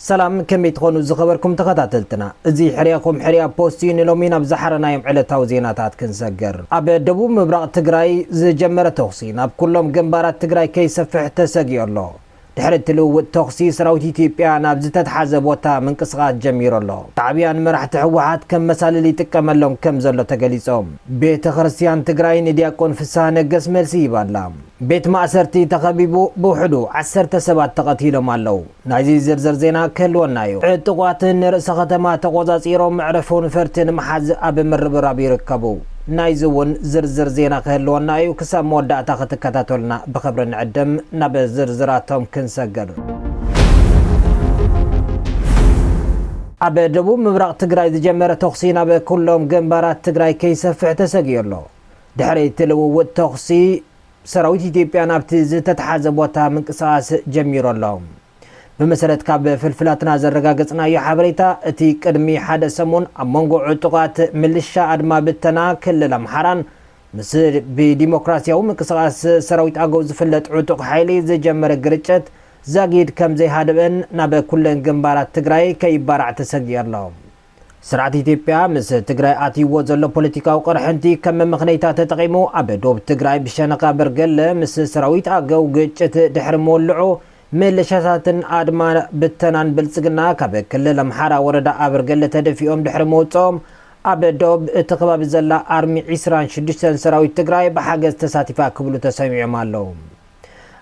ሰላም፣ ከመይ ትኾኑ ዝኸበርኩም ተኸታተልትና? እዚ ሕርያኹም ሕርያ ፖስት እዩ። ንሎሚ ናብ ዝሓረናዮም ዕለታዊ ዜናታት ክንሰግር። ኣብ ደቡብ ምብራቕ ትግራይ ዝጀመረ ተኹሲ ናብ ኩሎም ግንባራት ትግራይ ከይሰፍሕ ተሰጊኡ ኣሎ። ድሕሪ እቲ ልውውጥ ተኹሲ ሰራዊት ኢትዮጵያ ናብ ዝተትሓዘ ቦታ ምንቅስቓስ ጀሚሩ ኣሎ። ሻዕብያ ንመራሕቲ ህወሓት ከም መሳልል ይጥቀመሎም ከም ዘሎ ተገሊጾም። ቤተ ክርስቲያን ትግራይ ንዲያቆን ፍስሃ ነገስ መልሲ ይባላ። ቤት ማእሰርቲ ተኸቢቡ፣ ብውሕዱ ዓሰርተ ሰባት ተቐቲሎም ኣለዉ። ናይዚ ዝርዝር ዜና ክህልወና እዩ። ዕጡቓት ንርእሰ ከተማ ተቖጻጺሮም መዕረፎ ነፈርቲ ንምሓዝ ኣብ ምርብራብ ይርከቡ። ናይዚ እውን ዝርዝር ዜና ክህልወና እዩ። ክሳብ መወዳእታ ክትከታተሉና ብኽብሪ ንዕድም። ናብ ዝርዝራቶም ክንሰግር። ኣብ ደቡብ ምብራቕ ትግራይ ዝጀመረ ተኹሲ ናብ ኩሎም ግንባራት ትግራይ ከይሰፍሕ ተሰጊኡ ኣሎ። ድሕሪ እቲ ልውውጥ ተኹሲ ሰራዊት ኢትዮጵያ ናብቲ ዝተትሓዘ ቦታ ምንቅስቓስ ጀሚሩ ኣሎ። ብመሰረት ካብ ፍልፍላትና ዘረጋገጽናዮ ሓበሬታ፣ እቲ ቅድሚ ሓደ ሰሙን ኣብ መንጎ ዕጡቓት ምልሻ ኣድማ ብተና ክልል ኣምሓራን ምስ ብዲሞክራሲያዊ ምንቅስቓስ ሰራዊት ኣገው ዝፍለጥ ዕጡቕ ሓይሊ ዝጀመረ ግርጭት ዛጊድ ከም ዘይሃደበን ናብ ኩለን ግንባራት ትግራይ ከይባራዕ ተሰጊኡ ኣሎ። ስርዓት ኢትዮጵያ ምስ ትግራይ ኣትይዎ ዘሎ ፖለቲካዊ ቅርሕንቲ ከም መመኽነይታ ተጠቒሙ፣ ኣብ ዶብ ትግራይ ብሸነኽ ኣበርገለ ምስ ሰራዊት ኣገው ግጭት ድሕሪ ምውልዑ፣ ምልሻታትን ኣድማ ብተናን ብልጽግና ካብ ክልል ኣምሓራ ወረዳ ኣበርገለ ተደፊኦም ድሕሪ ምውጽኦም፣ ኣብ ዶብ እቲ ከባቢ ዘላ ኣርሚ ዒስራን ሽዱሽተን ሰራዊት ትግራይ ብሓገዝ ተሳቲፋ ክብሉ ተሰሚዖም ኣለዉ።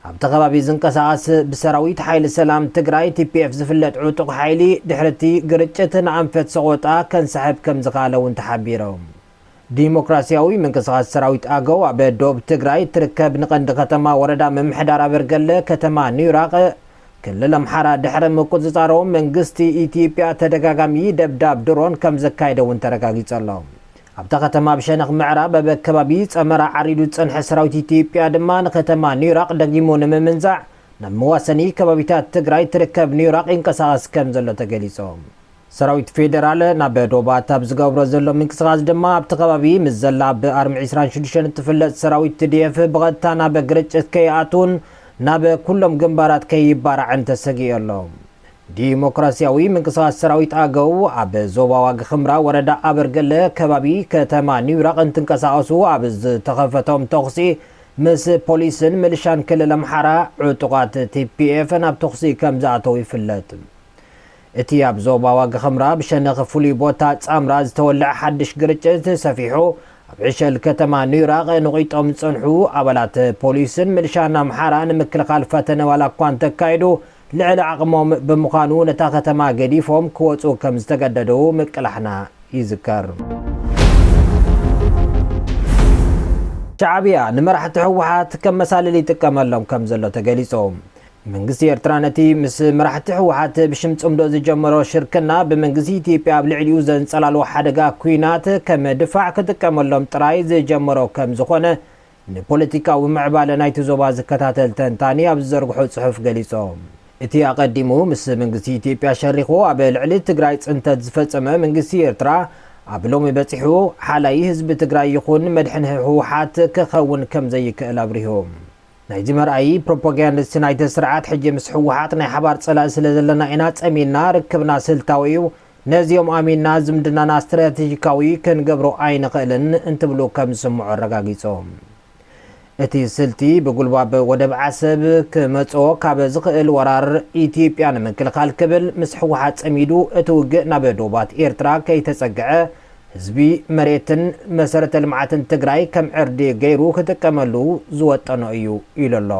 ኣብቲ ከባቢ ዝንቀሳቐስ ብሰራዊት ሓይሊ ሰላም ትግራይ፣ ቲ ፒ ኤፍ፣ ዝፍለጥ ዕጡቕ ሓይሊ፣ ድሕሪ እቲ ግርጭት ንኣንፈት ሰቖጣ ከንሳሕብ ከም ዝኸኣለ እውን ተሓቢሮም። ዲሞክራሲያዊ ምንቅስቓስ ሰራዊት ኣገው ኣብ ዶብ ትግራይ ትርከብ ንቐንዲ ከተማ ወረዳ ምምሕዳር ኣበርገለ ከተማ ኒውራቕ ክልል ኣምሓራ ድሕሪ ምቁጽጻሮም መንግስቲ ኢትዮጵያ ተደጋጋሚ ደብዳብ ድሮን ከም ዘካየደ እውን ተረጋጊጹ ኣሎ። ኣብታ ከተማ ብሸነኽ ምዕራብ ኣብ ከባቢ ጸመራ ዓሪዱ ዝጸንሐ ሰራዊት ኢትዮጵያ ድማ ንከተማ ኒውራቕ ደጊሙ ንምምንዛዕ ናብ መዋሰኒ ከባቢታት ትግራይ ትርከብ ኒውራቕ ይንቀሳቐስ ከም ዘሎ ተገሊጹ። ሰራዊት ፌደራል ናብ ዶባት ኣብ ዝገብሮ ዘሎ ምንቅስቓስ ድማ ኣብቲ ከባቢ ምስ ዘላ ብኣርሚ ዒስራን ሽዱሽተን እትፍለጥ ሰራዊት ቲ ዲ ኤፍ ብቐጥታ ናብ ግርጭት ከይኣትውን ናብ ኩሎም ግንባራት ከይባራዕን ተሰጊኡ ኣሎ። ዲሞክራሲያዊ ምንቅስቓስ ሰራዊት ኣገው ኣብ ዞባ ዋግ ኽምራ ወረዳ ኣበርገለ ከባቢ ከተማ ኒውራቕ እንትንቀሳቐሱ ኣብ ዝተኸፈቶም ተኹሲ ምስ ፖሊስን ምልሻን ክልል ኣምሓራ ዕጡቓት ቲ ፒ ኤፍ ናብ ተኹሲ ከም ዝኣተው ይፍለጥ። እቲ ኣብ ዞባ ዋግ ኽምራ ብሸነኽ ፍሉይ ቦታ ጻምራ ዝተወልዐ ሓድሽ ግርጭት ሰፊሑ ኣብ ዕሸል ከተማ ኒውራቕ ንቒጦም ዝጸንሑ ኣባላት ፖሊስን ምልሻን ኣምሓራ ንምክልኻል ፈተነ ዋላ እኳ እንተካየዱ፣ ልዕሊ ዓቕሞም ብምዃኑ ነታ ከተማ ገዲፎም ክወጹ ከም ዝተገደዱ ምቅላሕና ይዝከር። ሻዕብያ ንመራሕቲ ህወሓት ከም መሳልል ይጥቀመሎም ከም ዘሎ ተገሊጹ። መንግስቲ ኤርትራ ነቲ ምስ መራሕቲ ህወሓት ብሽም ጽምዶ ዝጀመሮ ሽርክና ብመንግስቲ ኢትዮጵያ ኣብ ልዕሊኡ ዘንጸላልዎ ሓደጋ ኲናት ከም ድፋዕ ክጥቀመሎም ጥራይ ዝጀመሮ ከም ዝኾነ ንፖለቲካዊ ምዕባለ ናይቲ ዞባ ዝከታተል ተንታኒ ኣብ ዝዘርግሖ ጽሑፍ ገሊጾም። እቲ ኣቐዲሙ ምስ መንግስቲ ኢትዮጵያ ሸሪኹ ኣብ ልዕሊ ትግራይ ጽንተት ዝፈጸመ መንግስቲ ኤርትራ ኣብ ሎሚ በጺሑ ሓላይ ህዝቢ ትግራይ ይኹን መድሕን ህወሓት ክኸውን ከም ዘይክእል ኣብሪሁ። ናይዚ መርኣዪ ፕሮፓጋንዲስት ናይቲ ስርዓት ሕጂ ምስ ህወሓት ናይ ሓባር ጸላኢ ስለ ዘለና ኢና ጸሚድና፣ ርክብና ስልታዊ እዩ፣ ነዚኦም ኣሚንና ዝምድናና ስትራቴጂካዊ ክንገብሮ ኣይንኽእልን እንትብሉ ከም ዝስምዑ ኣረጋጊጾም። እቲ ስልቲ ብጉልባብ ወደብ ዓሰብ ክመጽኦ ካብ ዝኽእል ወራር ኢትዮጵያ ንምክልኻል ክብል ምስ ህወሓት ጸሚዱ እቲ ውግእ ናብ ዶባት ኤርትራ ከይተጸግዐ ህዝቢ መሬትን መሰረተ ልምዓትን ትግራይ ከም ዕርዲ ገይሩ ክጥቀመሉ ዝወጠኖ እዩ ኢሉ ኣሎ።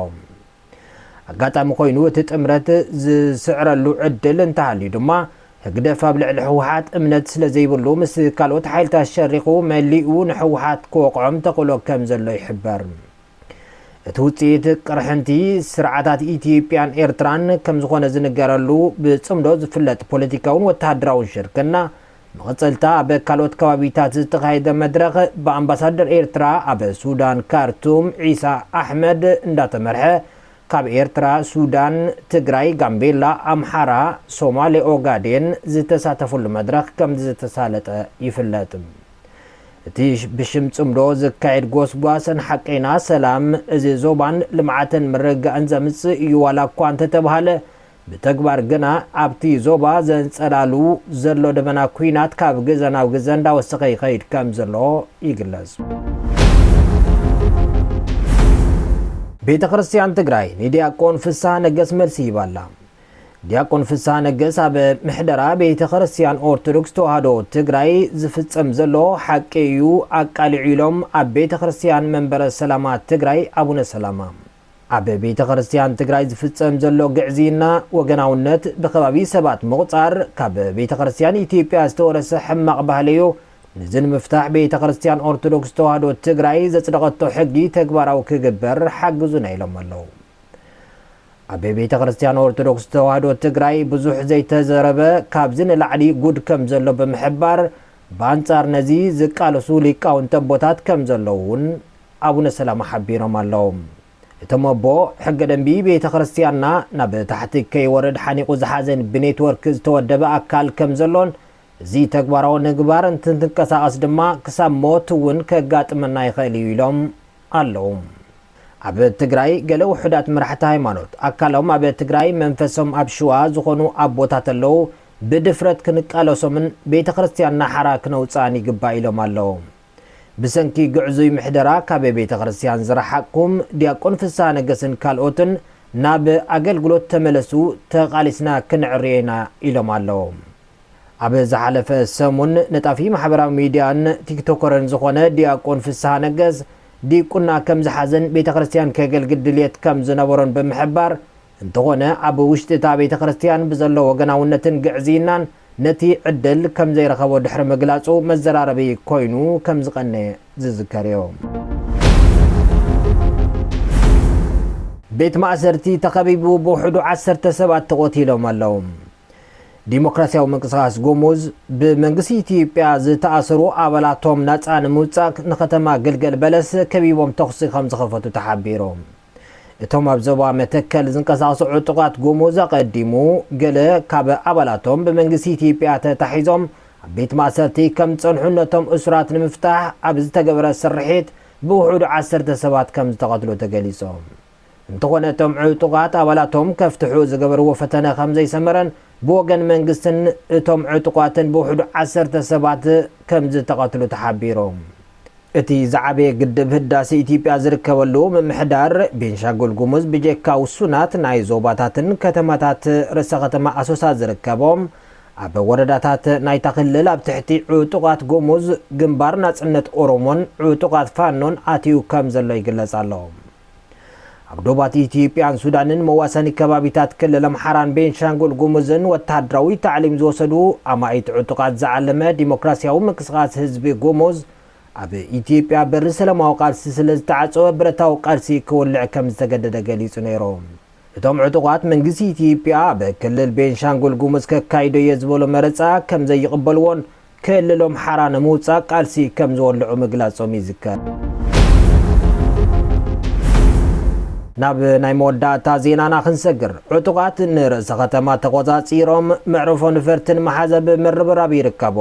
ኣጋጣሚ ኮይኑ እቲ ጥምረት ዝስዕረሉ ዕድል እንተሃልዩ ድማ ህግደፍ ኣብ ልዕሊ ህወሓት እምነት ስለ ዘይብሉ ምስ ካልኦት ሓይልታት ሸሪኹ መሊኡ ንህወሓት ክወቕዖም ተኽእሎ ከም ዘሎ ይሕበር። እቲ ውፅኢት ቅርሕንቲ ስርዓታት ኢትዮጵያን ኤርትራን ከም ዝኾነ ዝንገረሉ ብፅምዶ ዝፍለጥ ፖለቲካውን ወተሃደራውን ሽርክና መቐፀልታ ኣብ ካልኦት ከባቢታት ዝተኻየደ መድረኽ ብኣምባሳደር ኤርትራ ኣብ ሱዳን ካርቱም ዒሳ ኣሕመድ እንዳተመርሐ ካብ ኤርትራ፣ ሱዳን፣ ትግራይ፣ ጋምቤላ፣ ኣምሓራ፣ ሶማሌ፣ ኦጋዴን ዝተሳተፉሉ መድረኽ ከም ዝተሳለጠ ይፍለጥ። እቲ ብሽም ጽምዶ ዝካየድ ጎስጓስ ንሓቀይና ሰላም እዚ ዞባን ልምዓትን ምርግጋእን ዘምጽእ እዩ ዋላ እኳ እንተተባህለ፣ ብተግባር ግና ኣብቲ ዞባ ዘንጸላሉ ዘሎ ደበና ኲናት ካብ ግዘ ናብ ግዘ እንዳወሰኸ ይኸይድ ከም ዘሎ ይግለጽ። ቤተ ክርስቲያን ትግራይ ንዲያቆን ፍስሃ ነገስ መልሲ ሂባላ። ዲያቆን ፍስሃ ነገስ ኣብ ምሕደራ ቤተ ክርስቲያን ኦርቶዶክስ ተዋህዶ ትግራይ ዝፍጸም ዘሎ ሓቂ እዩ ኣቃሊዑ ኢሎም ኣብ ቤተ ክርስቲያን መንበረ ሰላማ ትግራይ ኣቡነ ሰላማ። ኣብ ቤተ ክርስቲያን ትግራይ ዝፍጸም ዘሎ ግዕዝይና ወገናውነት ብከባቢ ሰባት ምቑጻር ካብ ቤተ ክርስቲያን ኢትዮጵያ ዝተወረሰ ሕማቕ ባህሊ እዩ። ንዚ ንምፍታሕ ቤተ ክርስቲያን ኦርቶዶክስ ተዋህዶ ትግራይ ዘጽደቐቶ ሕጊ ተግባራዊ ክግበር ሓግዙና ኢሎም ኣለዉ። ኣብ ቤተ ክርስቲያን ኦርቶዶክስ ተዋህዶ ትግራይ ብዙሕ ዘይተዘረበ ካብዚ ንላዕሊ ጉድ ከም ዘሎ ብምሕባር ብኣንጻር ነዚ ዝቃለሱ ሊቃውንተ ኣቦታት ከም ዘለዉ እውን ኣቡነ ሰላማ ሓቢሮም ኣለዉ። እቶም ኣቦ ሕገ ደንቢ ቤተ ክርስቲያንና ናብ ታሕቲ ከይወርድ ሓኒቑ ዝሓዘን ብኔትወርክ ዝተወደበ ኣካል ከም ዘሎን እዚ ተግባራዊ ንግባር እንትንቀሳቐስ ድማ ክሳብ ሞት እውን ከጋጥመና ይኽእል እዩ ኢሎም ኣለዉ። ኣብ ትግራይ ገለ ውሑዳት መራሕቲ ሃይማኖት ኣካሎም ኣብ ትግራይ መንፈሶም ኣብ ሽዋ ዝኾኑ ኣቦታት ኣለዉ። ብድፍረት ክንቃለሶምን ቤተ ክርስቲያንና ሓራ ክነውፅኣን ይግባእ ኢሎም ኣለዉ። ብሰንኪ ግዕዙይ ምሕደራ ካብ ቤተ ክርስቲያን ዝረሓቅኩም ዲያቆን ፍስሃ ነገስን ካልኦትን ናብ ኣገልግሎት ተመለሱ፣ ተቓሊስና ክንዕርዮ ኢና ኢሎም ኣለዉ። ኣብ ዝሓለፈ ሰሙን ነጣፊ ማሕበራዊ ሚድያን ቲክቶከርን ዝኾነ ዲያቆን ፍስሃ ነገስ ዲቁና ከም ዝሓዘን ቤተ ክርስቲያን ከገልግል ድልየት ከም ዝነበሮን ብምሕባር፣ እንተኾነ ኣብ ውሽጢ እታ ቤተ ክርስቲያን ብዘሎ ወገናውነትን ግዕዝይናን ነቲ ዕድል ከም ዘይረኸቦ ድሕሪ ምግላጹ መዘራረቢ ኮይኑ ከም ዝቐነ ዝዝከር እዩ። ቤት ማእሰርቲ ተኸቢቡ ብውሕዱ ዓሰርተ ሰባት ተቖቲሎም ኣለዉ። ዲሞክራሲያዊ ምንቅስቓስ ጉሙዝ ብመንግስቲ ኢትዮጵያ ዝተኣሰሩ ኣባላቶም ናጻ ንምውጻእ ንከተማ ግልገል በለስ ከቢቦም ተኹሲ ከም ዝኸፈቱ ተሓቢሩ። እቶም ኣብ ዞባ መተከል ዝንቀሳቐሱ ዕጡቓት ጉሙዝ ኣቐዲሙ ገለ ካብ ኣባላቶም ብመንግስቲ ኢትዮጵያ ተታሒዞም ኣብ ቤት ማእሰርቲ ከም ዝጸንሑ ነቶም እሱራት ንምፍታሕ ኣብ ዝተገበረ ስርሒት ብውሕዱ ዓሰርተ ሰባት ከም ዝተቐትሉ ተገሊጾም። እንተኾነ እቶም ዕጡቓት ኣባላቶም ከፍትሑ ዝገበርዎ ፈተነ ከም ዘይሰመረን ብወገን መንግስትን እቶም ዕጡቓትን ብውሕዱ ዓሰርተ ሰባት ከም ዝተቐትሉ ተሓቢሮም። እቲ ዝዓበየ ግድብ ህዳሴ ኢትዮጵያ ዝርከበሉ ምምሕዳር ቤንሻንጉል ጉሙዝ ብጀካ ውሱናት ናይ ዞባታትን ከተማታት ርእሰ ከተማ ኣሶሳ ዝርከቦም ኣብ ወረዳታት ናይታ ክልል ኣብ ትሕቲ ዕጡቓት ጉሙዝ ግንባር ናጽነት ኦሮሞን ዕጡቓት ፋኖን ኣትዩ ከም ዘሎ ይግለጽ ኣሎ። ኣብ ዶባት ኢትዮጵያን ሱዳንን መዋሰኒ ከባቢታት ክልል ኣምሓራን ቤንሻንጉል ጉሙዝን ወታደራዊ ታዕሊም ዝወሰዱ ኣማኢት ዕጡቓት ዝዓለመ ዲሞክራሲያዊ ምንቅስቓስ ህዝቢ ጉሙዝ ኣብ ኢትዮጵያ በሪ ሰላማዊ ቃልሲ ስለ ዝተዓጸወ ብረታዊ ቃልሲ ክውልዕ ከም ዝተገደደ ገሊጹ ነይሩ። እቶም ዕጡቓት መንግስቲ ኢትዮጵያ ኣብ ክልል ቤንሻንጉል ጉሙዝ ከካይዶ እየ ዝበሎ መረጻ ከም ዘይቕበልዎን ክልሎም ሓራ ንምውጻእ ቃልሲ ከም ዝወልዑ ምግላጾም ይዝከር። ናብ ናይ መወዳእታ ዜናና ክንሰግር፣ ዕጡቓት ንርእሰ ከተማ ተቖጻጺሮም መዕርፎ ነፈርትን መሓዘብ ምርብራብ ይርከቡ።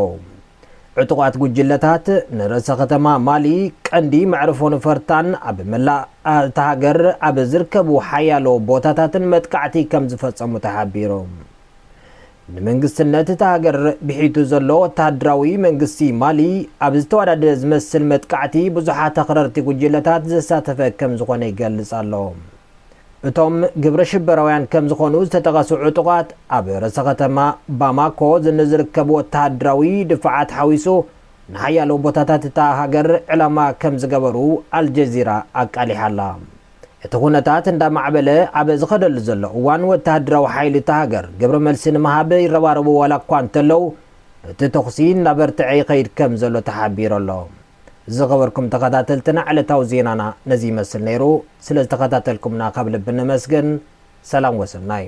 ዕጡቓት ጉጅለታት ንርእሰ ከተማ ማሊ ቀንዲ መዕርፎ ነፈርታን ኣብ መላእ እታ ሃገር ኣብ ዝርከቡ ሓያሎ ቦታታትን መጥቃዕቲ ከም ዝፈጸሙ ተሓቢሩ። ንመንግስትነት እታ ሃገር ብሒቱ ዘሎ ወተሃደራዊ መንግስቲ ማሊ ኣብ ዝተወዳደረ ዝመስል መጥቃዕቲ ብዙሓት ኣኽረርቲ ጉጅለታት ዘሳተፈ ከም ዝኾነ ይገልጽ ኣሎ። እቶም ግብረ ሽበራውያን ከም ዝኾኑ ዝተጠቐሱ ዕጡቓት ኣብ ርእሰ ከተማ ባማኮ ንዝርከቡ ወተሃደራዊ ድፋዓት ሓዊሱ ንሓያሎ ቦታታት እታ ሃገር ዕላማ ከም ዝገበሩ ኣልጀዚራ ኣቃሊሓ ኣላ። እቲ ኩነታት እንዳማዕበለ ኣብ ዝኸደሉ ዘሎ እዋን ወተሃደራዊ ሓይሊ እታ ሃገር ግብረ መልሲ ንምሃብ ይረባረቡ ዋላ እኳ እንተለዉ እቲ ተኹሲ እናበርትዐ ይኸይድ ከም ዘሎ ተሓቢሩ ኣሎ። ዝኸበርኩም ተኸታተልትና ዕለታዊ ዜናና ነዚ ይመስል ነይሩ። ስለ ዝተኸታተልኩምና ካብ ልቢ ነመስግን። ሰላም ወሰናይ።